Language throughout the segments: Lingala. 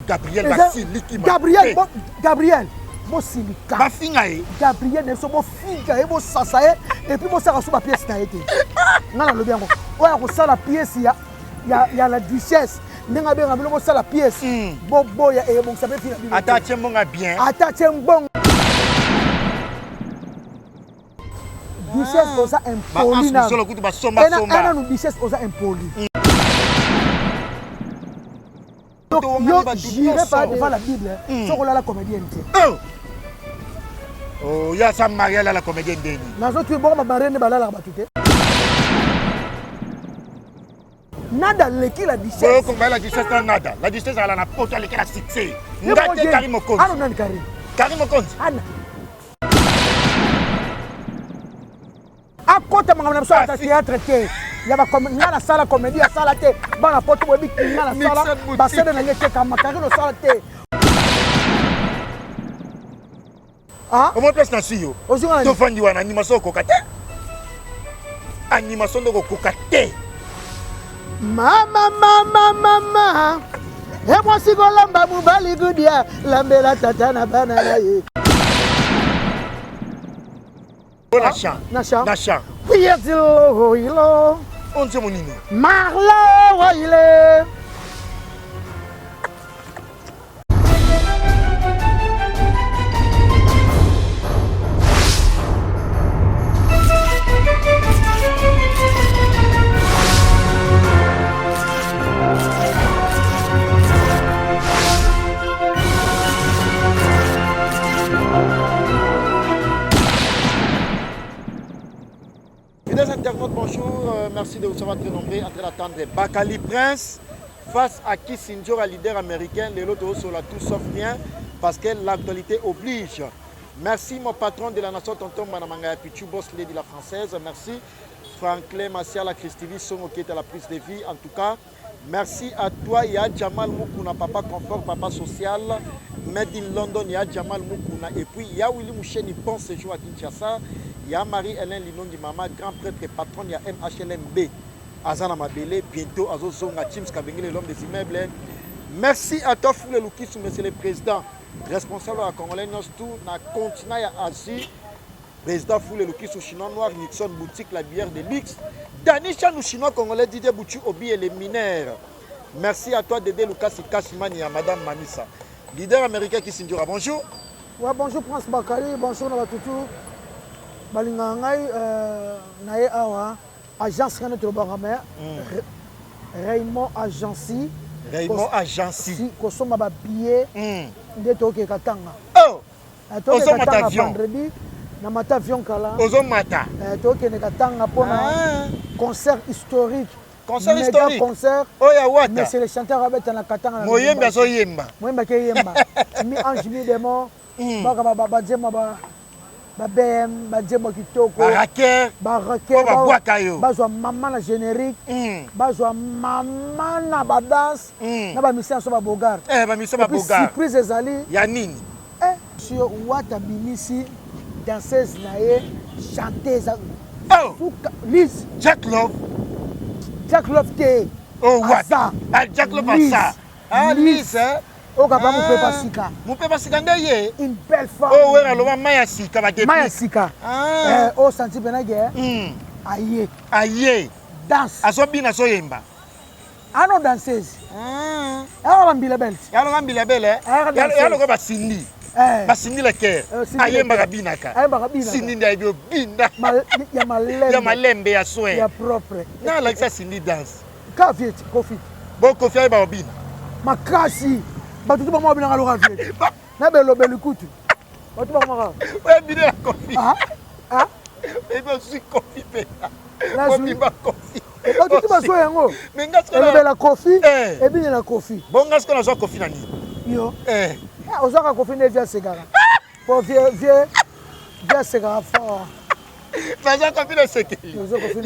Gabriel basiliki Gabriel bo, Gabriel bosilika bafinga ye Gabriel na biso bofinga ye bosasa ye et puis bosala so bapièce na ye te ngai nalobi yango oyo akosala pièce ya, ya, ya la duchesse ndenge abenga bino bosala pièce mm. boboya ebongisa mpe fina bino ata atie mbongo bien ata atie mbongo duchesse oza impoli nanu duchesse oza impoli mm. yo jure pas devant la bible hmm. soki olala comédienne te oh. Oh, ya sa mari alala comédienne ndeni nazotui bongo bamarie nde balalaka bato te nada aleki la duchesse okomba la duchesse na nada la duchesse azala na poto aleki na succès nga te kari mokonzi ano nani kari kari mokonzi ana akota makambo na biso ata théâtre te ya nga nasala comédie asala te bana poto boyebi nga nasala basede na ngai etekama karine osala te ah? omoi place na sui yo tofandi wana animation okoka te animation nde okokoka te mama mama mama e mwasi kolamba mobali kudia lambela tata na bana na ye na champ na champ na champ Piyetilo ilo onse monini Marlo ile Fidèles internautes, bonjour. Euh, merci de vous avoir très nombreux en train d'attendre Bakali Prince face à Kissinger, leader américain. Les lotos sur la tout sauf rien parce que l'actualité oblige. Merci mon patron de la nation, tonton Manamanga Pichu, boss lady la française. Merci Franklin Massiala, Christivi Songo qui est à la prise de vie. En tout cas, Merci à toi ya Jamal Mukuna papa confort papa social made in London ya Jamal Mukuna et puis ya Willy Musheni bon séjour à Kinshasa ya Marie-Hélène Linongi mama grand prêtre et patronne ya MHLMB aza na mabele bientôt azozonga James Kabengele l'homme des immeubles merci à toi Foule Lukisu monsieur le président responsable ya congolais nyonso tout na continent ya Asie Président Foule Lukisu Chinois Noir Nixon Boutique la bière de luxe Dani Chanou Chinois Congolais Didier Bouchu Obi et les mineurs Merci à toi Dédé Lucas Kashimani à Madame Mamissa leader américain qui Sindjora bonjour Ouais, bonjour Prince Bakali bonjour na batutu balingaka ngai euh, na ye awa agence ngane tolobaka mais mm. Raymond Agency Raymond Agency kosomba ba billet mm. nde tokeka tanga oh Eh, ozomata avion vendredi na mata avion kala ozomata eh, tokende katanga mpona ah. concert historique concert historique concert oyo ya wata monsieur le chanteur abeta na katanga moyembi azoyemba moyembi akeyemba mi ange mi démon hmm. baka banzembo ba ba BM banzembo kitoko baraker baraker babwaka yo bazwa mama na générique hmm. bazwa mama na badanse mm. na ba musiciens so ba bogar eh ba musiciens ba bogar surprise ezali ya nini eh sur wata bimisi danseuse na ye chanteuse oh suka Liz Jack Love Jack Love te oh wata ah, Jack Love asa ah Liz eh oyo kapa mopepa sika mopepa sika nde ye une belle femme oyo wera aloba mai ya sika ba mai ya sika ah. eh, oyo santi mpena ke hmm. aye aye danse azobina azoyemba ano danseuse ah. yaka bambila bele yaloka mbila bele yaloka basindi eh. basindi la kere eh, ayembaka binaka sindi nde ayebi obina ya malembe ya soin ya propre na alakisa sindi danse ka viet kofi bo kofi ayeba obina makasi bato tu bango babinaka loka viet na belobeli kutu bato bakomaka oyebine na kofi ah, ah. oyebi ozwi kofi mpenza obimba kofi bato ti bazwa yango elobela kofi eh. ebinela kofi bonga sikoyo nazwa kofi na nini yo eh. ah, ozwaka kofi nde vie asekaka po vie vie vie asekaka fort naza kofi na esekeli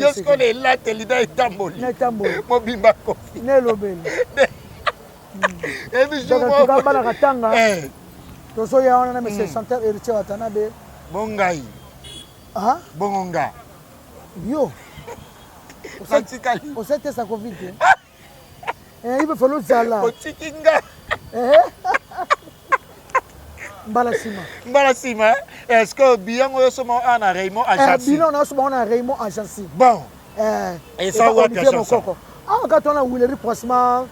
yo sikoyo na elateli na etamboli mobimba kofi na elobeli hmm. bana katanga eh. tozoya wana na monsieur hmm. chanteur héritier watanabe bongai bongo nga yo natikali osali test ya covid te eh, il faut ozala otiki nga eh? Mbala nsima. Mbala nsima. Est ce que bilan oyo osomba awa na Raymond Agency? Bilan na osomba na Raymond Agency. Bon. Eza wapi agence? Awa kaka wana Willery croisement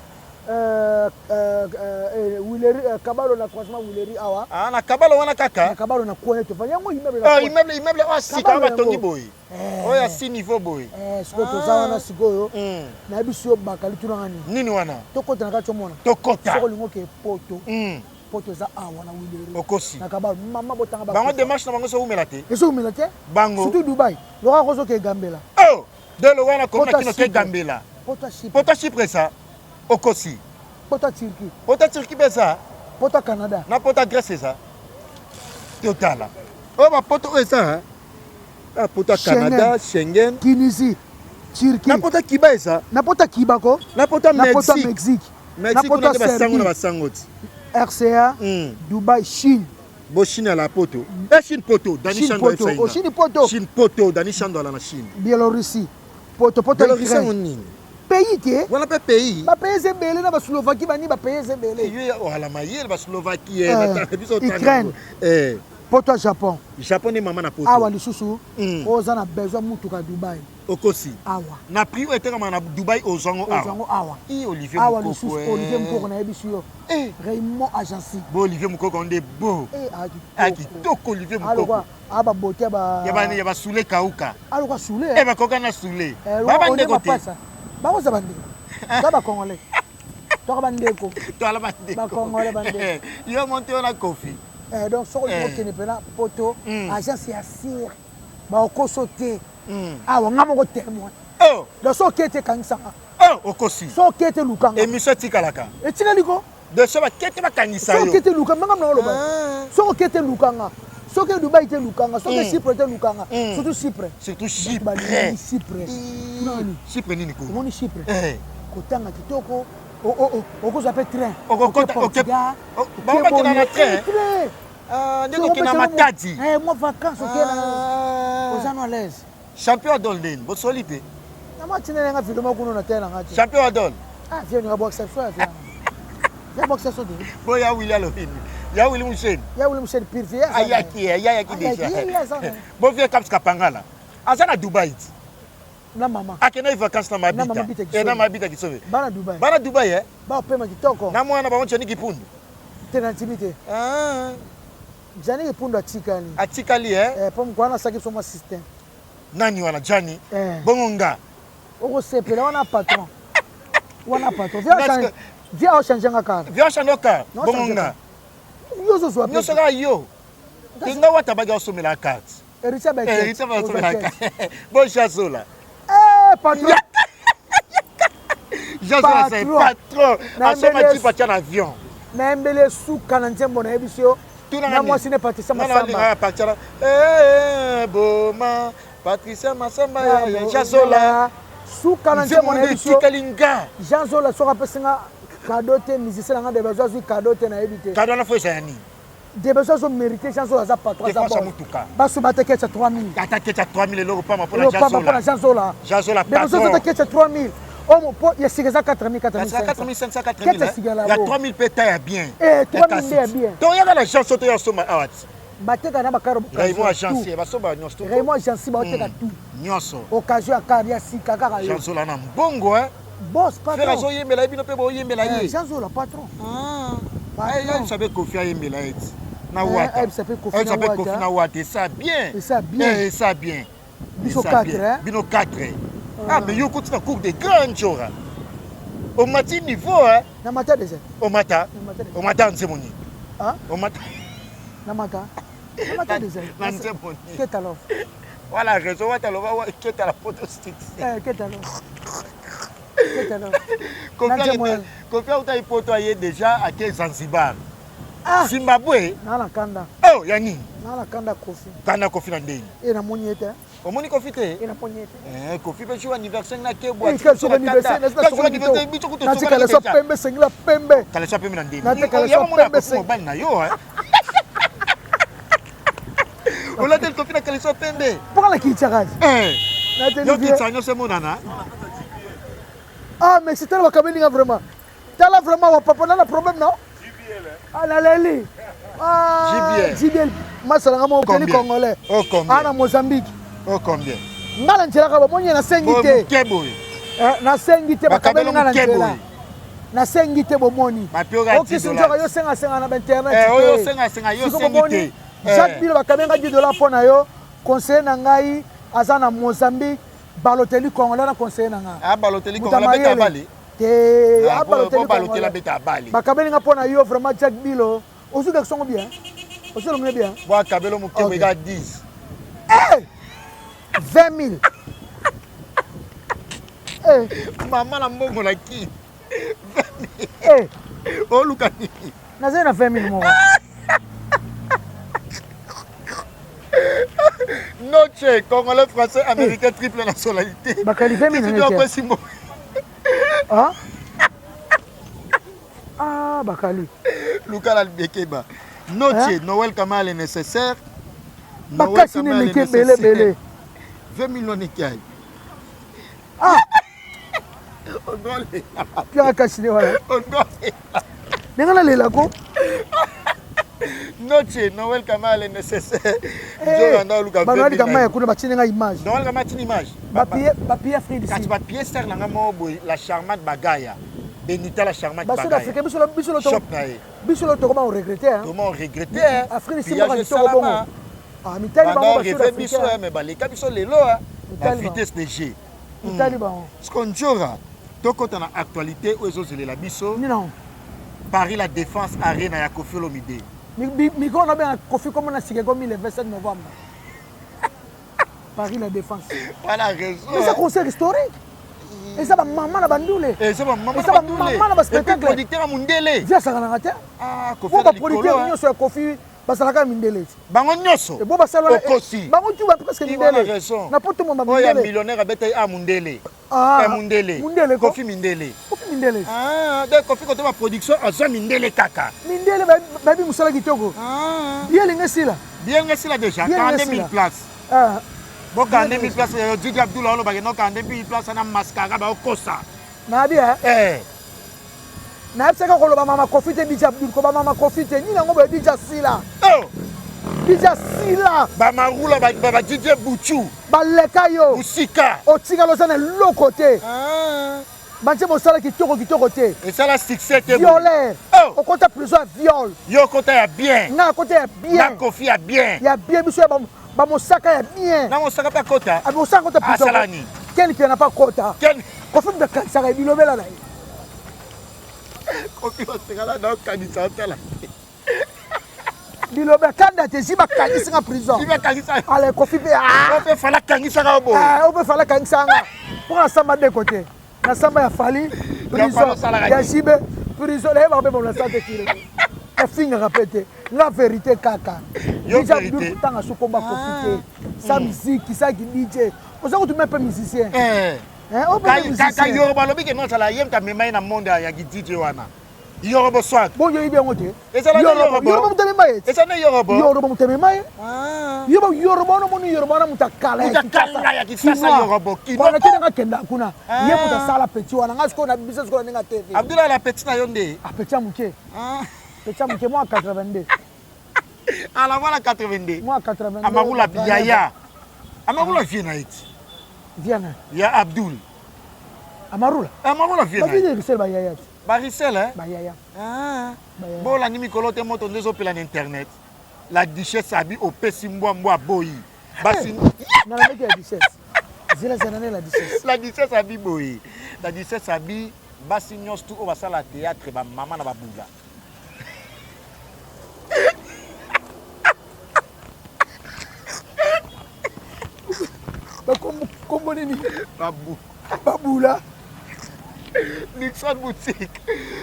Willery Kabalo na croisement Willery awa. Ah, na Kabalo wana kaka? Na Kabalo na coin tofandi yango immeuble. Ah, immeuble immeuble oyo sika batongi boye. Oyo ya si niveau boye. Sikoyo toza wana sikoyo. Nayebi yo bakali tunanga nini? Nini wana? Tokota na kati omona. Tokota. Soko olingi oke poto. Poto eza awa na Willery. Okosi. Na Kabalo mama botanga ba. Bango démarche na bango ezowumela te. Ezowumela te. Bango. Surtout Dubai. Loka kozo ke Gambela. Oh! Delo wana komona kino ke Gambela. Poto Chypre. Poto Chypre eza. Okosi. Poto Turquie. Poto Turquie mpe eza. Poto Canada. Na poto Grèce eza. Totala. Oyo ba poto oyo eza. Ah, poto Canada, Schengen. Tunisie. Turquie. Na poto Cuba eza. Na poto Cuba ko. Na poto Mexique. Na poto Mexique. Mexique kuna nde basango na basango ti. RCA, Dubai, Chine. Bo Chine ala poto. Eh Chine poto, Dani Chando poto. Oh, Chine poto. Chine poto, Dani Chando ala na Chine. Biélorussie. Poto poto Biélorussie ngo nini? Pays te. Wana pe pays. Ba pays ebele na ba Slovaquie bani ba pays ebele. Yo ala mayele ba Slovaquie na biso Ukraine. Eh. Poto Japon. Japon ni mama na poto. Awa lisusu oza na besoin mutuka Dubai. Okosi. Awa. Na prix oyo etekama na Dubai ozwango awa. Ozwango awa. I Olivier Awa lisusu Olivier Mukoko nayebisi yo. Eh. Raymond Agency. Bo Olivier Mukoko nde bo. Eh, ah kitoko Olivier Mukoko. Ah ba beauté ba ya ba ya ba soule kauka. Alokwa soule. Eh ba koka na soule. Ba ba ndeko te. Ba koza ba ndeko. Ba ba congolais. Toka ba ndeko. Toala ba ndeko. Ba congolais ba ndeko. Yo monte na Kofi. Eh donc soko okende pena poto agence ya sire. Ba okoso te. Awa nga moko témoin. Oh. Donc soki okete kangisanga. Oh, okosi. Soki okete lukanga. Émission etikalaka. Etikali ko. De so bakete bakangisa yo. Soki okete lukanga nga mna oloba. Soki okete lukanga. Soki Dubai te lukanga, soki Chypre te lukanga, surtout Chypre. Surtout Chypre. Balingi Chypre. Nani? Chypre nini ko? Omoni Chypre. Eh. Kotanga kitoko. Okozwa pe train. Okokota oke. Bango bakenda na train. Ah, ndenge okenda Matadi. Eh, moi vacances okenda. Oza no à l'aise. Champion Adol nini? Bosoli te. Na mwa tinela nga video moko kuna na tela nga te. Champion Adol. Ah, viens nga boxe so viens. Viens boxe so te. Bo ya Willy alobi. Ya Willy Musheni. Ya Willy Musheni pire viens. Ayaki, ayaki déjà. Bo viens Caps Kapangala. Aza na Dubai. Na mama. Akendaki vacances na Mabita. Eh na Mabita Kisobe. Bana Dubai. Bana Dubai eh. Ba pema kitoko. Na mwana bango Jani Kipundu. Te na ntimi te. Ah. Jani Kipundu atikali. Atikali eh. Eh po mkwana asaki so mwa système. Nani wana Jani? Eh. Bongo nga. Okosepela wana patron. Wana patron. Viens au changer nga car. Viens changer car. Bongo nga. Yo ozozwa Nyonso kaka yo. Te nga wata baki osomela carte. Héritier ba Héritier ba osomela carte. Bon Jazola. Eh patron. Jazola c'est patron. Asoma ti patia na avion. Na mbele suka na nzembo na yebisi yo. Na mwasi ne Patricia Masamba. Patricia eh boma Patricia Masamba ya Jazola. Suka na nzembo na yebisi yo. Tikali nga. Jazola soka apesi nga cadeau te musicien na nga de bazo azwi cadeau te nayebi te. Cadeau na fo eza ya nini? De besoin azo mérité chance oyo aza patron aza bon. Baso bata ketcha 3000. Ata ketcha 3000 eloko pamba pona Jazola. Pona Jazola. Jazola patron. De besoin ata ketcha 3000. Oh po ya sika eza 4000 4500. 4500 4000. Ya 3000 pe ta ya bien. Eh 3000 ya bien. To yaka na chance to ya soma awa. Bateka na bakaro Raymond agence basomba nyonso tout. Raymond agence bateka tout. Nyonso. Occasion ya car ya sika kaka yo. Jazola na mbongo hein. Boss patron. Frère azoyembela ye bino mpe boyembela ye. Jazola patron. Ah. Ayebisa mpe Kofi ayembela ye ti. Na wata. Ayebisa mpe Kofi na wata. Esa bien. Esa bien. Esa bien. Biso 4 hein. Bino 4. Ah mais yo okoti na cour de grand Njora. Omati niveau hein. Na mata déjà. Omata. Omata nzembo nini? Ah? Omata. Na mata. Na mata déjà. Na nzembo nini? Keta love. Voilà raison wata loba keta la photo stick. Eh keta love. Keta love. Kofi auta ipoto aye déjà ake Zanzibar. Ah. Zimbabwe. Na na kanda. Oh ya nini? Na na kanda Kofi. Kanda Kofi na ndeni. E na moni ete. Omoni Kofi te? E na moni ete. Eh Kofi pe jour anniversaire na kebwa. Eh jour anniversaire na biso kutu na tikala so pembe sengila pembe. Kala so pembe na ndeni. Na tikala so pembe sengila. Mobali na yo hein. Olateli Kofi na kala so pembe. Pourquoi la kichaka? Eh. Yo kitsa nyonso emonana. Ah mais c'est tellement bakabeli nga vraiment. Tala vraiment wa papa na problème non? Ah naleli. Ah, JBL masala nga moko keli congolais. Oh combien? Ana Mozambique. Oh combien? Nga na nzela ka bomoni na sengi te. Moke boye. Eh, na sengi te bakabeli nga na nzela. Na sengi te bomoni. Okisi nzoka yo senga senga na ba internet. Eh, oyo senga senga yo sengi te. Eh. Jacques Bilo bakabenga 10 dollars mpo na yo. Conseiller na ngai aza na Mozambique. Balotelli congolais na conseiller na nga. Ah Balotelli congolais beta bale. Te ah, ah Balotelli Balotelli beta bale. Bakabeli nga pona yo vraiment Jack Bilo. Ozu garçon ngo bien. Ozu longo bien. Bo kabelo moke okay. ega 10. Eh 20 000. Eh mama na mbongo na ki. 20 000. Eh oluka nini? Nazali na 20 000 moko. Noche, congolais, français, américain, eh. triple nationalité. Bakali 20 000 na Ah? Ah, bakali. Luka la bekeba. Noche, hein? Noël Kamal est nécessaire. Bakasi ni leke bele bele. 20 millions de Ah! Pierre Kasine wana. Ndenge nalela ko. Noche, Noël Kamal est nécessaire. Eh, Banoël Kamal kuna batini nga image. Noël Kamal tini image. Ba papier Afrique d'ici. Kasi ba papier star nanga mo boy la charmante bagaya. Benita la charmante bagaya. Ba Sud Afrique biso biso lo shop na ye. Biso lo tokoma regretter hein. Tokoma regretter hein. Afrique d'ici mboka kitoko bongo. Ah mitali bango ba Sud Afrique. Biso mais baleka biso lelo hein. La vitesse de G. Mitali bango. Skonjora tokota na actualité oyo ezozelela biso. Non. Paris la Défense Arena ya Koffi Olomide. Micro na benga Koffi comme na sika ekomi le 27 novembre. Paris la Défense. Voilà raison. Mais ça concert historique. eza bamama na bandule eza bamama na baspectacle producteur ya mundele vi asakanaka te po baproducteur nyonso ya Koffi bazalaka mindele ti bango nyonso bo basala okosi bango tu ba presque mindele na poto moma mindele oyo millionnaire abeta a mundele ah mundele mundele Koffi mindele Koffi mindele ah donc Koffi koto ba production aza mindele kaka mindele bayebi mosala kitoko ah bien elingi esila bien elingi esila déjà 42 000 places ah bo 42 000 places Didi Abdul olobaki no 42 000 places na mascara baokosa nayebi eh nayebisaka koloba mama Koffi te DJ Abdul koba mama Koffi te nini yango boye DJ Sila oh DJ Sila bamarula ba DJ Buchu baleka yo musika otikala oza na eloko te bantie mosala kitoko kitoko te esala succès te violeur okota prison ya viol yo okota ya bien nga akota ya bien na Koffi ya bien ya bien biso ya bamosaka ya bien na mosaka mpe akota mosaka akota prison asala nini ken mpe na pa kota ken Koffi moto akanisaka bilobela na ye Koffi osekala na okanisa otala bilobela kanda te zi bakangisi nga prison ale Koffi mpe mpe fala akangisaka yo boye o mpe fala akangisaka nga mpo nasamba de côté nasamba ya Fally prison ya jibe prison nayebaka mpe bonasa te tile nafingaka mpe te nga vérité kaka kotanga so komba Koffi te sa musique saki DJ oza kutu mpe musicien kaka Yorobo alobi ke nozala ye moto amema ye na monde ya DJ wana Yorobo swag bon yoyebi yango te ezala Yorobo moto amema ye eza nde Yorobo Yorobo moto amema ye Yorobo wana omoni Yorobo wana moto akala ya Kisasa Yorobo kino te ndenge akenda kuna ye moto asala petit wana nga sikoyo na biso sikoyo na ndenge atv Abdoulaye la petit na yo nde petit ya moke petit ya moke mwa 82 ala voilà 82 mwa 82 amarula yaya amarula vie na ye ti viana ya Abdoul amarula amarula vie na ye Barisele bayaya ti Barisele bayaya bolandi mikolo te moto nde ezopela na internet la duchesse abi opesi mbwa mbwa boyi basi nalameki la duchesse zela zela nane la duchesse la duchesse abi boye la duchesse abi basi nyonso tu oyo basala théâtre bamama na babula Kombo nini Babula Nixon Boutique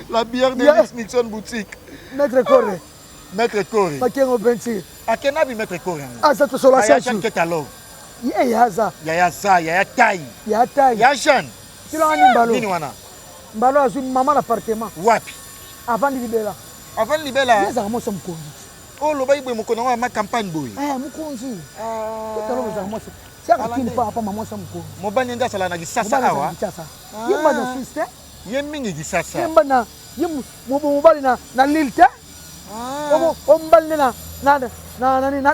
la bière de yeah. Nixon Boutique Maître Coré Maître Coré Makengo Benti akenabi Maître Coré yango aza tosola Jeanne Ketalo ye yaza yaya za yaya tai ya tai ya Jeanne tilanga ni mbalo nini wana mbalo azwi mama na appartement wapi avandi libela avandi libela ye azalaka mwasi ya mokonzi oyo olobaki boye mokonzi yango ama campagne boye mokonzi totalo ozalaka mwasi tiaka kini pa apa mwasi ya mokonzi mobali nde azala na Kisasa awa Kisasa ye mba na Suisse te ye mingi Kisasa ye mba na ye mobali na Lille te. Ah. Ombali nde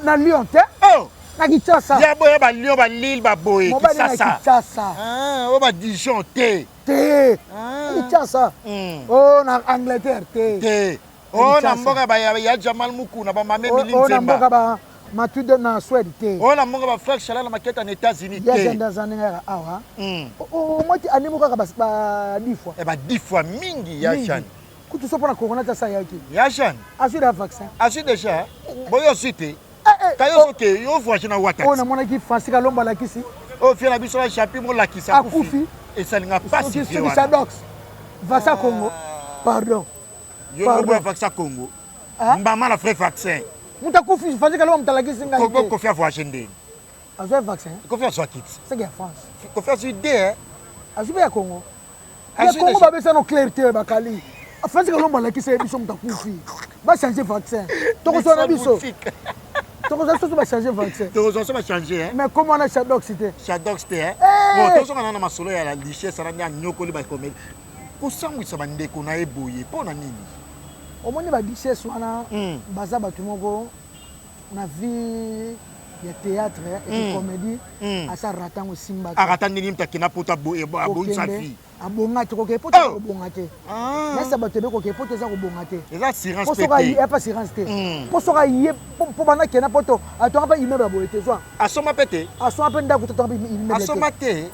na Lyon te. Oh. Na Kinshasa. Ya boye ba Lyon, ba Lille, ba boye. Mobali na Kinshasa. Ah, oyo ba Dijon te. Te. Ah. Kinshasa. Oh, na Angleterre te. Te. Oh, na mboka ba ya Jamal Mukuna, ba Mame Mili Nzemba. Oh, na mboka ba Matude na Suède te. Oh, na mboka ba frère Chala na Maketa na États-Unis te. Ya janda za ndenge awa. Omoti animo kaka ba 10 fois. Eh ba 10 fois mingi ya Jeanne. Kutu so pona corona ta sa yaki. Ya Jeanne. Azui da vaccin. Azui déjà. Boyo ozui te. Kayo oke yo voyage na wata. Oyo namonaki Francis Kalombo alakisi. Oyo fia na biso na Chapi molakisa akufi. Esalinga pasi soki Sadox. Vaccin Congo. Pardon. Yo boya vaccin Congo. Mbama na vrai vaccin. Mutu akufi Francis Kalombo mutu alakisi ngai. Congo Kofi a voyage ndeni. Azwi vaccin. Kofi azwa kiti. Seke ya France. Kofi azwi de. Azwi mpe ya Congo. Ya Congo babesa no clair te bakali. Francis Kalombo alakisi ye biso moto akufi. Bachange vaccin. Tokozwa na biso. Tokozwa biso bachange vaccin. Tokozwa biso bachange. Mais comment wana Shadox te? Shadox te. Bon, tozonga na masolo ya la duchesse ala nde anyokoli bakomeli. Kosambwisa bandeko na ye boye mpo na nini? Omoni ba duchesse wana baza bato moko na vie ya théâtre et comédie asa rata ngo simba. Arata ndenge mutu akenda poto abongisa vie. Abonga te kokende poto kobonga te. Nasa bato ebe kokende poto eza kobonga te. Eza assurance te. Epa assurance te. Po soki aye po banda kenda poto atonga mpe immeuble ya boye te zwa. Asomba mpe te. Asomba mpe ndako te atonga mpe immeuble te. Asomba te.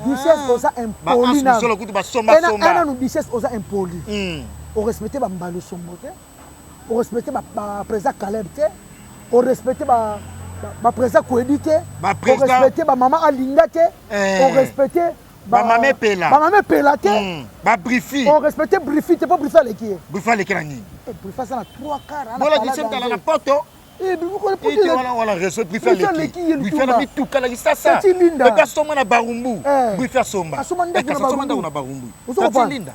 Duchesse oza impoli na. Kutu basomba somba. Nanu duchesse oza impoli. Orespecte ba Mbalo Sombo te. Orespecte ba président Caleb te. Orespecte ba président Kwedi te. Orespecte ba mama Alinga te. Orespecte ba mama Epela. Ba mama Epela te. Ba Brifi. Orespecte Brifi te po Brifi aleki ye. Brifi aleki na nini? Brifi aza na 3 quarts. Bola dise mtala na poto. Wana réseau Brifi aleki. Brifi na mituka na kisasa. Eka asomba na Barumbu. Brifi asomba. Asomba ndako na Barumbu. Tati Linda.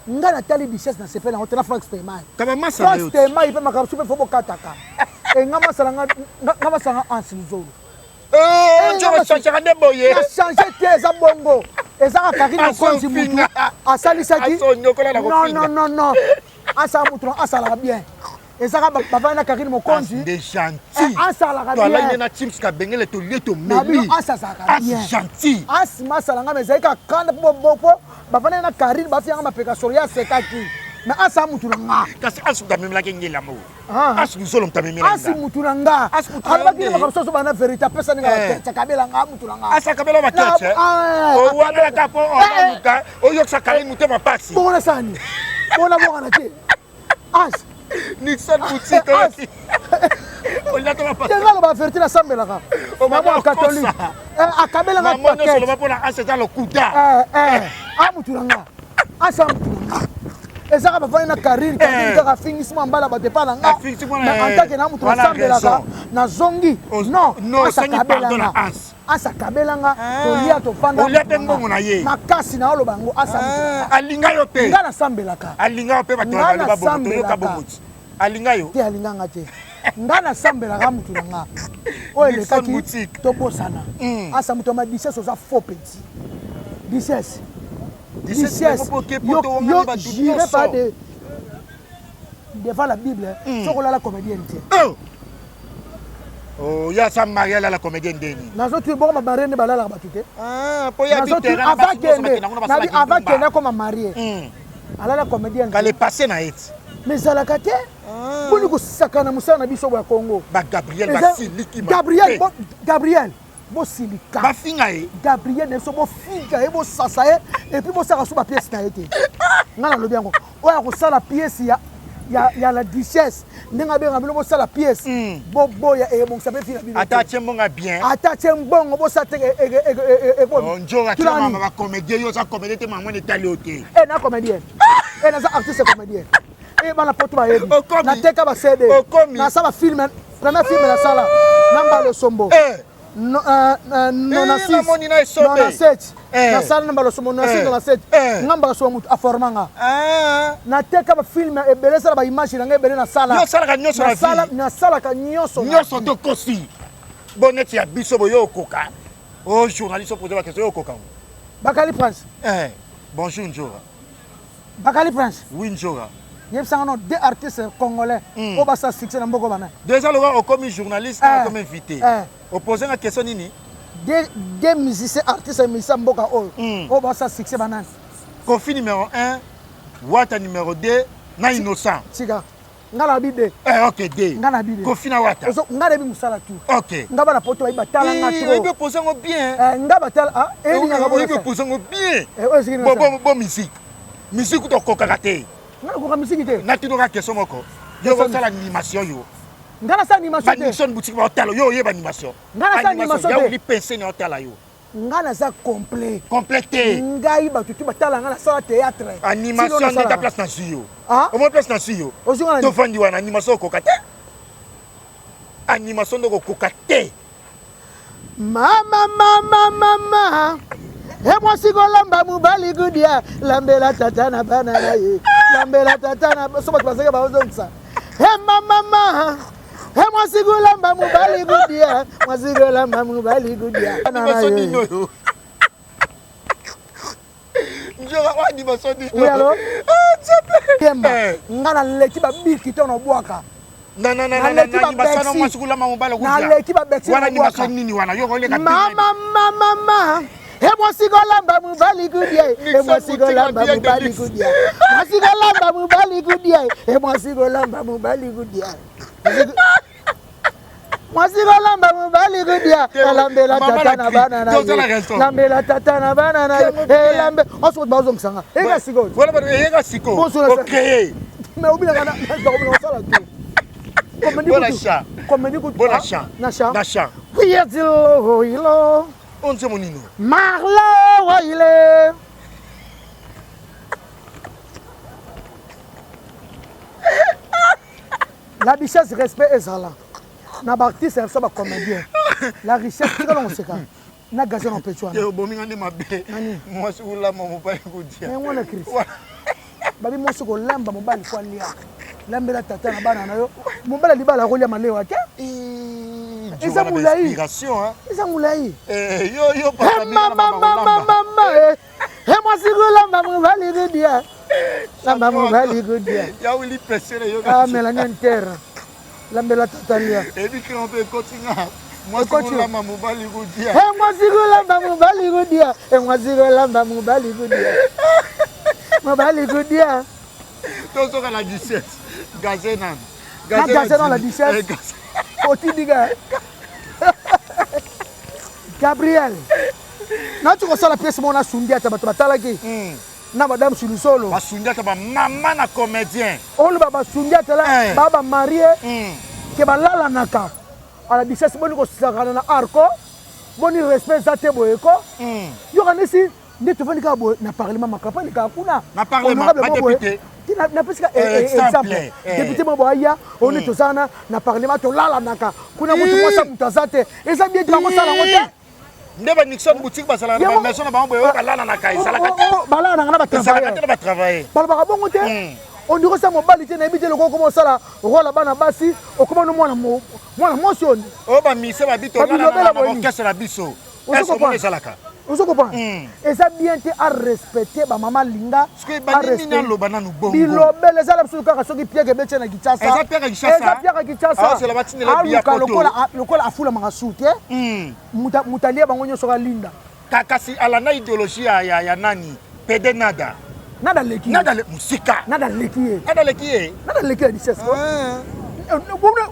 Nga natali duchesse na sefele yango te na Frank Stemay. Kama masala yo. Frank Stemay mpe makambo mpe fo bokataka. E nga masala nga masala Hans Luzolo. Eh, njo change nde boye. Na change te eza bongo. Eza kaka Karine Mokonzi mutu asalisaki. Non non non non. Asala mutu asalaka bien. Ezaka bavandi na Karine Mokonzi. Des gentils. Asalaka bien. Toalaki na Chips Kabengele tolie tomeli. Asalaka bien. As gentil. As masala nga mais ezalaki kaka kanda po po bavandi na Karine bafianga mapeka solo ya sekaki. Mais asa mutu na nga. Kasi as mutu amemelaki ngela mo. As luzolo mutu amemelaki. As mutu na nga. Alobaki makambo soso bana vérité apesa ninga baketcha kabela nga mutu na nga. Asa kabela baketcha. Owangaka po onaluka oyokisa Karine motema pasi. Bongo nasani. Bona bonga na te. As Nixon boutique. Tenga aloba vérité nasambelaka. Na mwa catholique. Akabelanga paquet. Mama mpona as eza lokuta. A mutu na nga. Asa mutu na nga. Ezaka bavandi na Karine, Karine kaka afingisi mwa mbala bato epa na nga. Mais en tant que na mutu nasambelaka, nazongi. Non, asa kabelanga. Asa kabelanga, tolia tofanda. Olia pe mbongo na ye. Makasi na oloba yango asa mutu na nga. Alinga yo pe. Nga nasambelaka. Alinga yo pe bato baloba bongo, toyoka bongo ti. Alinga yo. Te alinga nga te. Nga nasambelaka mutu na nga. Oyo elekaki tobosana. Asa mutu ya ma duchesse oza faux petit. Duchesse. Duchesse. Yo j'irai pas de devant la Bible. Soko lala comédienne te. Oh, ya sa Maria la comédienne ndeni. Nazo tu bongo ma marié ne balala bato te. Ah, po ya bitera na avant kende. Nabi avant kende comme marié. Alala comédienne. Kale passé na eti. Mais zalaka te. Boni kosaka na mosala na biso ya Congo. Ba Gabriel basiliki. Gabriel, Gabriel bosilika. Bafinga ye. Gabriel na biso bofinga ye bosasa ye et puis bosaka so ba pièce na ye te. Nga nalobi yango. Oyo akosala pièce ya la duchesse ndenge abenga bino bosala pièce boboya ebongisa mpe fila bino. Ata atie mbongo bien. Ata atie mbongo bosala te njoka tia mama ba comédien yo oza comédien te mama etali yo te. Eh na comédien. Eh naza artiste comédien. Eh bana poto bayebi. Nateka ba CD. Nasala ba film, premier film nasala na Mbalo Sombo. 96 97 nasala na Mbalo Sombo 96 97 nga Mbalo Sombo mutu aforma nga. Nateka ba film ebele sala ba image na nga ebele nasala. Yo salaka nyonso na vie. Nasalaka nyonso. Nyonso tokosi. Bon neti ya biso boyo okoka. Oh journaliste posé ba question okoka. Bakali Prince. Eh bonjour Njora. Bakali Prince. Oui Njora. Yebisanga no deux artistes congolais hmm. oyo basala succès na mboka bana. Déjà lokola okomi journaliste eh. okomi invité. Eh. Opose nga question nini? Deux, deux musiciens artistes musiciens mboka oyo hmm. oyo basala succès banani? Koffi numéro 1, Wata numéro 2 na Innocent. Tika. Nga na bi de. Eh ok de. Nga na bi de. Koffi na Wata. Ozo nga na bi musala tout. Ok. Nga bana poto bayi batala nga trop. Oyebi poser ngo bien. Eh nga batala ah elingaka bo. Oyebi poser ngo bien. Eh oyo siki Bon bon bon musique. Musique tokokaka te. Nga nakoka musique te. Natinoka question moko. Yo osala animation yo. Nga nasala animation te. Ba Nixon boutique ba otala yo oyeba animation. Nga nasala animation te. Ya oli pense na otala yo. Nga naza complet. Complet te. Ngai bato tu batala nga nasala théâtre. Animation nde ta place na zui yo. Ah? Omoni place na zui yo. Tofandi wana animation okoka te. Animation nde okokoka te. Mama mama mama e mwasi kolamba mobali kudia lambela tata na bana na ye lambela tata na so bato bazalaki bazongisa e mama mama e mwasi kolamba mobali kudia mwasi kolamba mobali kudia Oui, alors ah, nga naleki babiki to nobwaka naleki babexi mama mama e mwasi kolamba mobali kudia e mwasi kolamba mobali kudia mwasi kolamba mobali kudia e mwasi kolamba mobali kudia mwasi kolamba mobali kudia alambela tata na bana na ye lambela tata na bana na ye elambe oso bazongisa nga eyeka sikoyo eyeka sikoyo ocree mais obinaka na osala te comédie kutu na cha na cha kuyetilo ilo onse monino marlo waile La duchesse respect ezala na ba artiste na biso ba comédien. La richesse tika longo seka. Na gazon na pecho wana. Obomi nga nde mabe. Mwasi kolamba mobali kodia. Mais mwana Chris. Babi mwasi kolamba mobali ko alia. Lambela tata na bana na yo. Mobali libala akolia malewa te. Eza mulayi. Eza mulayi. Eh, yo yo papa mama mama mama. Eh. He mwasi kolamba mobali kodia. Lamba mobali kodia. Ya wili pesele yo. Ah Melanie Inter. Lambela tata lia. Ebi crampe ekoti nga. Mwasi kolamba mobali kodia. He mwasi kolamba mobali kodia. He mwasi kolamba mobali kodia. Mobali kodia. Tozoka la 17. Gaze nanu. Na gaze nanu la 17. Otindika. Gabriel. Nati kosala pièce moko na Sundiata bato batalaki. Hmm. Na madame Sulusolo. Ba Sundiata ba mama na comédien. Oloba ba Sundiata la eh. ba ba marié. Hmm. Ke balalanaka. Ala duchesse boni kosakana na arco. Boni respect eza te boye ko. Hmm. Yo kanisi nde tovandi kaka boye na parlement makambo elekaka kuna. Na parlement ba député. Napesi ka eh, eh, exemple. Député moko aya oni toza na na parlement tolalanaka. Kuna mutu mwasi mutu aza te. Eza bien te bakosala yango te. Nde ba Nixon boutique bazalaka na ba maison na bango boye oyo balalanaka ezalaka te. Balalanaka na ba travailleurs. Ezalaka te na ba travailleurs. Balobaka bongo te. On dirait ça mobali te nayebi te lokola okoma osala role ya bana basi okoma no mwana mwana mwasi oyo. Oyo ba mise ba bito na ba orchestre na biso. Est-ce que ezalaka? Ozo comprendre? Eza bien te a respecter ba mama linga. Aloba nanu bongo. Bilobela eza la biso kaka soki piège ebeti na Kinshasa. Eza piège Kinshasa. Eza piège Kinshasa. Aluka lokola lokola afulamaka su te. Moto alia bango nyonso alinda. Kasi alanda idéologie ya, ya, ya nani? Pede Nada. Nada leki. Nada le, musika. Nada leki ye. Nada leki ye. Nada leki la duchesse.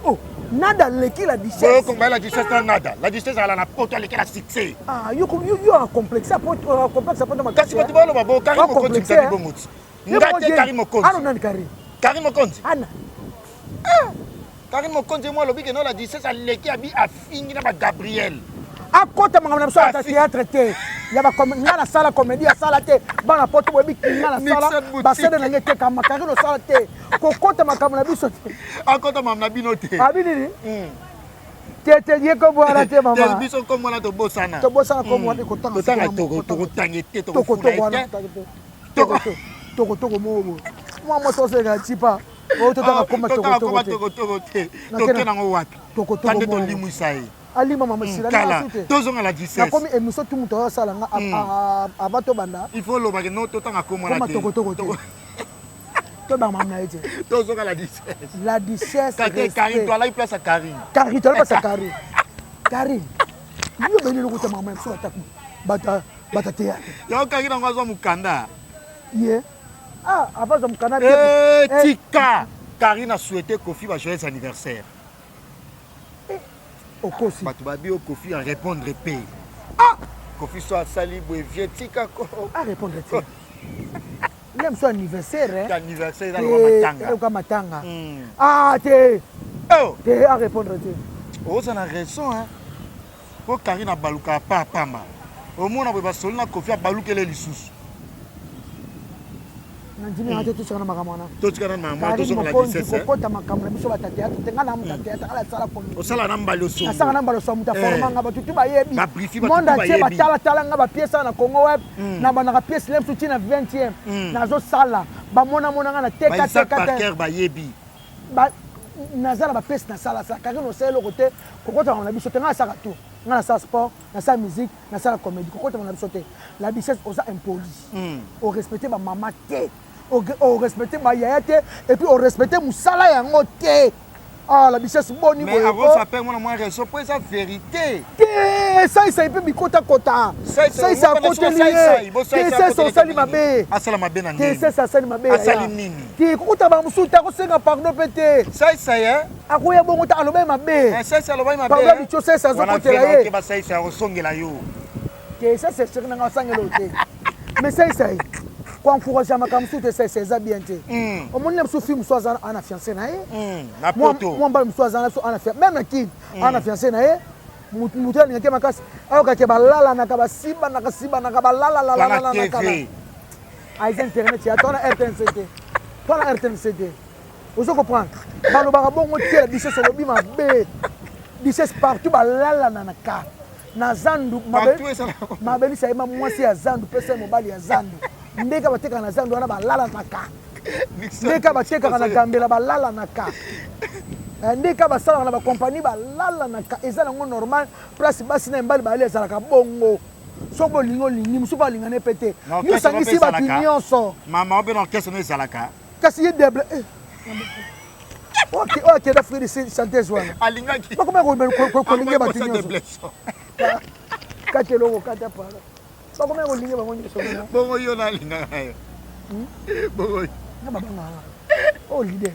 Oh. Nada leki la duchesse. Bon, la duchesse na Nada. La duchesse ala na poto aleki la succès. Ah, yo yo yo a complexe a poto complexe a poto makasi. Kasi bato baloba bo Karim Mokonzi mtani bongo ti. Nga te Karim Mokonzi. Ano nani Karim? Karim Mokonzi. Ana. Ah. Karim Mokonzi moi alobi ke no la duchesse aleki abi afingi na ba Gabriel. Akota makambo na biso ya théâtre te. Ya ba nga na sala comédie asala te. Bana poto boyebi nga na sala basede na nge tekama Karim osala te. Kokota makambo na biso te. Akota makambo na bino te. Abi nini? Te te ye kombo wana te mama. Biso kombo wana tobosana. Tobosana kombo wana ekotanga. Totanga tokotanga te tokofula te. Toko toko moko boye. Mwa mwasi oseleka tipa. Oyo totanga komba toko toko te. Toke nango wapi? Toko toko. Tande tolimwisa ye. Alima mama sila kala tozonga la 17. Nakomi émission tout moto asala nga avant tobanda. Il faut lobaka no totanga kombo na te. Toko toko te. Tobanga makambo na ye te. Tozoka la duchesse. La duchesse. Kake Karine, toi là, place à Karine. Karine, toi là, place à Karine. Karine. Yo beni lokuta mama biso bata bata bata théâtre. Yo Karine ngo azwa mukanda. Ye. Ah, avant azwa mukanda. Eh, eh, tika. Karine a souhaité Kofi ba joyeux anniversaire. Eh, okosi. Bato babi o Kofi a répondre pe. Ah, Kofi so asali boye vieux tika ko. A répondre te. Lem so anniversaire hein. Anniversaire eza lokola matanga. Lokola matanga. Ah te. Oh. Te a répondre te. Oza na raison hein. Po Karine abalukaka pa pamba. Omona boye basoli na Koffi abalukele lisusu. Nandimi nga te totika na makambo wana. Totika na makambo wana tozonga la 17. Kokota makambo na biso bata théâtre te nga na muta théâtre ala sala comédie. Osala na mbali osongo. Nasala na mbali osongo muta forma nga bato tu bayebi. Ba brifi bato Monde entier batala tala nga ba pièces na Congo web. Na bandaka pièce lemsu ti na 20e. Nazo sala bamona mona nga na teka teka te. Bayebi. Ba naza na ba pièces na sala sala Karine osala eloko te kokota makambo na biso te nga nasaka tout nga nasala sport nasala musique nasala comédie kokota makambo na biso te la duchesse oza impoli o respecte ba mama te o respecte ba yaya te et puis o respecte musala yango te ah la duchesse boni boye mais avance appel mwana mwa raison po eza vérité te saisai mpe bikotakota saisai akoteli ye te saisai osali mabe asala mabe na te saisai asali mabe asali nini te kokuta bamosusu te akosenga pardon mpe te saisai eh? Akoya bongo te alobaki mabe. Eh, saisai alobaki mabe. Pardon bicho saisai azokotela ye. Wana saisai akosongela yo. Te saisai chéri na nga asangela yo te. Mais saisai ko encourager makambo mosusu te saisai eza bien te. Omoni na biso fille mosusu aza ana fiancé na ye. Na poto. Mwa mbala mosusu aza na biso ana fiancé même na Kin ana fiancé na ye. Moto alingaki makasi ayokaki balalanaka basibanaka sibanaka balalalalanaka. Ah, eza internet ya to na RTNC te. To na RTNC te. Ozo comprendre? Balobaka bongo te la duchesse olobi mabe. Duchesse partout balalanaka. Na zandu mabelisa ye mwasi ya zandu pesa ye mobali ya zandu. Ndeka batekaka na zandu wana balalanaka. Ndeka batekaka na gambela balalanaka. Ndeka basalaka na bakompani balalanaka. Eza nango normal place basi na mibali bayali ezalaka bongo. Soki bolingi olingi mosusu alingana ye pe te. Yo osangisi bato nyonso. Mama ope na orchestre no ezalaka. Kasi ye deble eh. Oyo akenda Afrique du Sud chanteuse wana. Alingaki. Bakoma kolinga bato nyonso. Kati eloko kata pala. Bakoma kolinga bango nyonso. Bongo yo na alingaka yo. Bongo. Na babanga. Oh leader.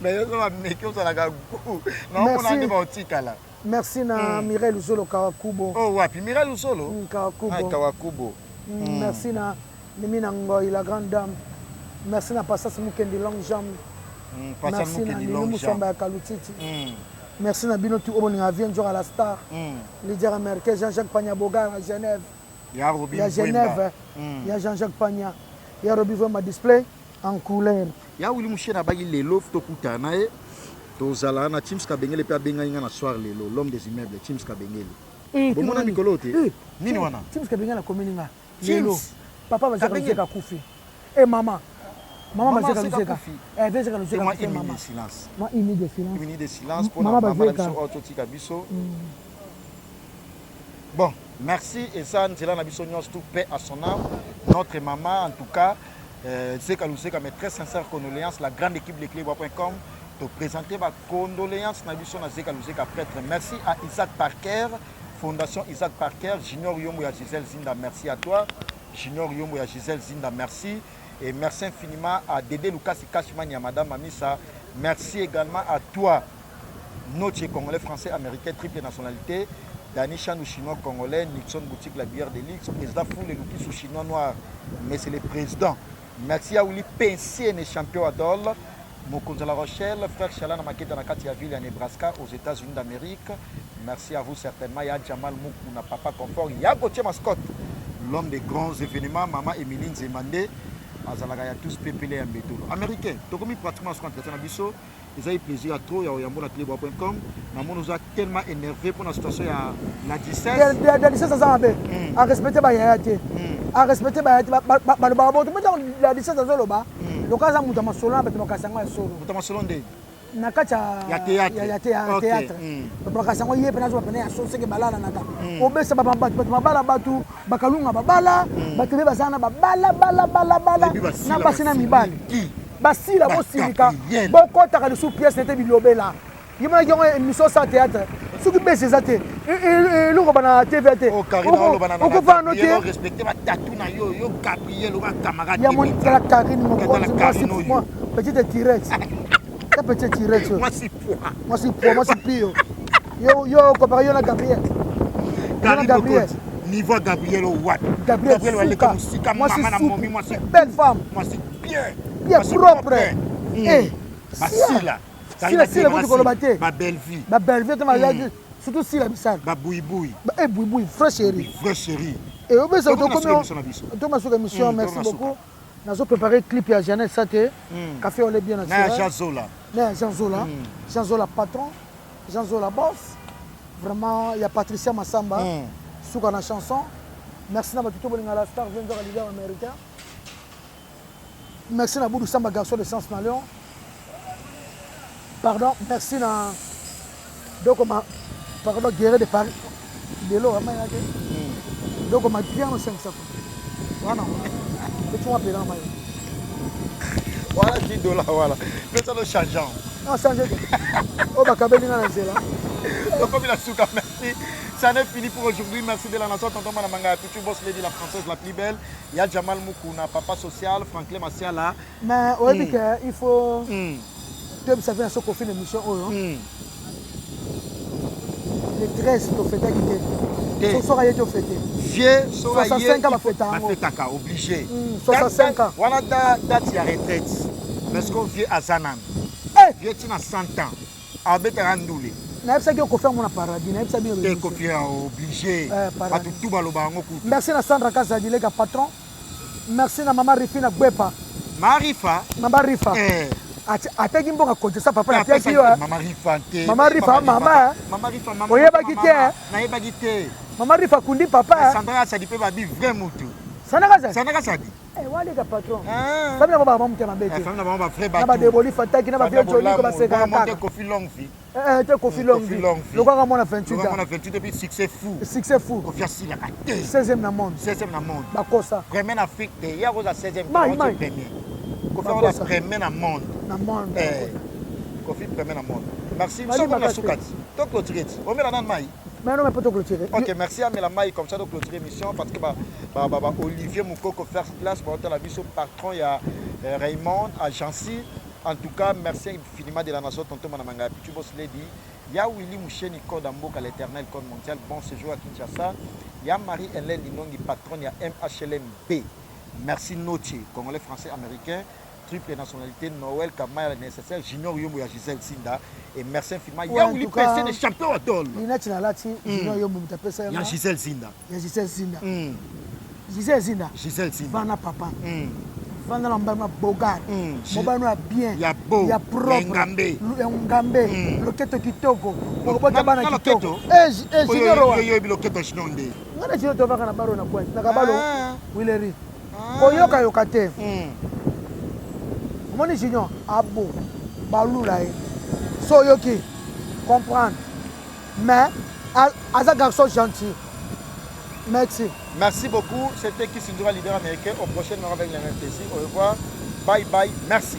Mais yo so bameki ozalaka goût. Na omona nde baotikala. Merci na Mireille Luzolo Kawakubo. Oh wapi Mireille Luzolo? Kawakubo. Ah, Kawakubo. Merci na Mimi na Ngoy la grande dame. Merci na Passas Mukendi longue jambe. Merci na Lili Musamba ya Kalutiti. Merci na bino tout oyo bolinga vie nzora la star. Leader américain Jean-Jacques Panya Bogar à Genève. Ya Robi Ya Genève. Ya Jean-Jacques Panya. Ya Robi Vwemba display en couleur. Ya Willy Mushena abaki lelo tokutana na ye tozala na Chims Kabengele pe abengaki nga na soir lelo l'homme des immeubles Chims Kabengele. Bomona mikolo te? Nini wana? Chims Kabengele akomeli nga lelo. Papa Bazeka Luzeka akufi. Eh mama. Mama Bazeka Luzeka. Eh Bazeka Luzeka akufi mama. Silence. Ma une minute de silence. Une minute de silence pona mama na biso oyo totika biso. Bon, merci eza nzela na biso nyonso tout paix à son âme. Notre maman en tout cas Zeka Luzeka mes très sincères condoléances la grande équipe de cleboa.com te présenter ba condoléances na biso na Zeka Luzeka prêtre. Merci à Isaac Parker, Fondation Isaac Parker, Junior Yombo ya Gisèle Zinda, merci à toi. Junior Yombo ya Gisèle Zinda, merci. Et merci infiniment à Dédé Lucas Kashman ya Madame Mamisa. Merci également à toi, notre Congolais français américain triple nationalité, Dani Chanou chinois congolais, Nixon Boutique la bière de luxe, président Foule Lukisu chinois noir, mais c'est le président. Merci à Ouli Pensier, champion Adol, Mokonza La Rochelle, frère Chalana Maketa na kati ya ville ya Nebraska aux États-Unis d'Amérique. Merci à vous certainement. Ya Jamal Mukuna, Papa Confort, ya Gauthier Mascotte, l'homme des grands événements, Maman Emeline Zemande, azalaka ya tous pepele ya mbetolo. Américain, tokomi pratiquement sur entretien na biso. Ezali plaisir ya trop ya oyambo na cleboa.com. Namoni oza tellement énervé pour la situation ya la 17. La 17 aza mabe. A respecter ba yaya te. A respecter ba yaya te. Balobaka bongo te. Ntango la 17 azoloba, lokola aza moto ya masolo na bato bakasi yango ya solo. Moto ya masolo nde? Na kati ya théâtre. Ya théâtre. Bato bakasi yango ye mpe nazoba pene ya solo seke balalanaka. Obesa bato mabala bato, Bakalunga babala, bato be bazala na babala bala bala bala na basi na mibali. Basila bosilika bokotaka lisusu pièce nete bilobela. Ye monaki yango émission sans théâtre. Soki bese eza te eloko bana TVA te. Okofana no te. Respecter ba tatou na yo yo Gabriel oka camarade. Ya moni tala Karine mokonzi mwasi petite tirette. Ta petite tirette. Mwasi poids. Mwasi poids, mwasi pio. Yo yo compare yo na Gabriel. Yo na Gabriel. Niveau Gabriel wapi? Gabriel waleka mosika mama na momi mwasi belle femme. Mwasi bien. Bien propre. Eh. Basila. Sila sila kutu koloba te. Ba belle vie. Ba belle vie te maladi. Surtout sila bisala. Ba buibui. Ba eh buibui vrai chéri. Vrai chéri. Et obesa to komi to masuka émission merci beaucoup. Nazo préparer clip ya Jeannette Sate. Café au lait bien naturel. Na Jean Zola. Na Jean Zola. Jean Zola patron. Jean Zola boss. Vraiment il y a Patricia Massamba. Suka na chanson. Merci na batuto bolinga la star vient de leader américain. Merci na Boudou Samba garçon de sens na Lyon. Pardon, merci na donc ma pardon guerrier de Paris. Lelo vraiment yake. Donc ma bien no 500 francs. Wana wana. Et tu m'appelles mayo. Voilà 10 dollars voilà. Mais ça le changeant. Non changer. Oh bakabeli na nzela. Donc comme il a souka merci. Ça n'est fini pour aujourd'hui. Merci de la nation tonton Manamanga Pichu boss lady la française la plus belle. Ya Jamal Mukuna papa social Franklin Masiala. Mais oyebi que il faut toyebisa mpe na so kofi na émission oyo le 13 tofetaki te soki aye tofete vieux 65 ans bafeta yango bafetaka obligé 65 ans wana date ya retraite mais ce que vieux aza nanu vieux tina 100 ans abetaka ndule. Nayebisaki yo Koffi amona paradis nayebisa bino te Koffi a obligé bato tout baloba yango kutu. Merci na Sandra Kazadi leka patron. Merci na mama Rifina Gbepa. Ma Rifa. Mama Rifa. Eh. Ateki mboka kotisa papa na tiaki yo. Mama Rifa te. Mama Rifa mama. Mama Rifa mama. Oyebaki te. Nayebaki te. Mama Rifa kundi papa. Sandra Kasadi pe babi vrai mutu. Sandra Kasadi. Sandra Kasadi. Eh, waleka patron. Ah. Famille na bango mutema mabe te. Famille na bango ba vrai bato. Na ba Deboli Fataki na ba vieux Johnny ko baseka kaka. Kofi longue vie. Eh, te Kofi longue vie. Lokaka mwana 28 ans. Lokaka mwana 28 et puis succès fou. Succès fou. Kofi asilaka te. 16e na monde. 16e na monde. Bakosa. Premier na Afrique te. Ya koza 16e. Mai mai. Premier. Kofi akoza premier na monde. Na monde. Eh. Kofi premier na monde. Merci. Soko na sukati. To clôturer. Omela nani mai? Mais non, mais pas clôturer. Ok, merci à Mela comme ça de clôturer l'émission parce que bah, bah, bah, bah, Olivier Moukoko First Class, bah, la biso patron, il y a Raymond, Agency. En tout cas, merci infiniment de la nation, tonton Manamanga, Pichu Boss Lady. Il y a Willy Moucheni, code Amboka, l'éternel code mondial. Bon séjour à Kinshasa. Il y a Marie-Hélène Linongi, patronne, il y a MHLMB. Merci Notier, congolais, français, américain. Triple nationalité, Noël Kamaya, nécessaire, Junior Yombo, Gisèle Sinda. Et merci infiniment. Il y a Willy PC de champion Adol. Linati na lati, Junior Yombo, mutapesa. Il y a Gisèle Sinda. Il y a Gisèle Sinda. Gisèle Sinda. Gisèle Sinda. Vana papa. Vana na mbana bogar. Mobano ya bien. Ya beau. Ya propre. Ngambe. Ngambe. Loketo kitoko. Mokobota bana kitoko. Eh Junior. Yo yo loketo Junior nde. Ngana Junior tovaka na baro na pointe. Na kabalo. Wileri. Koyoka yoka te. Omoni Junior abo balula ye. So yoki comprendre. Mais aza garçon gentil. Merci. Merci beaucoup. C'était Kissindura, leader américain. Au prochain numéro avec les mêmes plaisirs. Au revoir. Bye bye. Merci.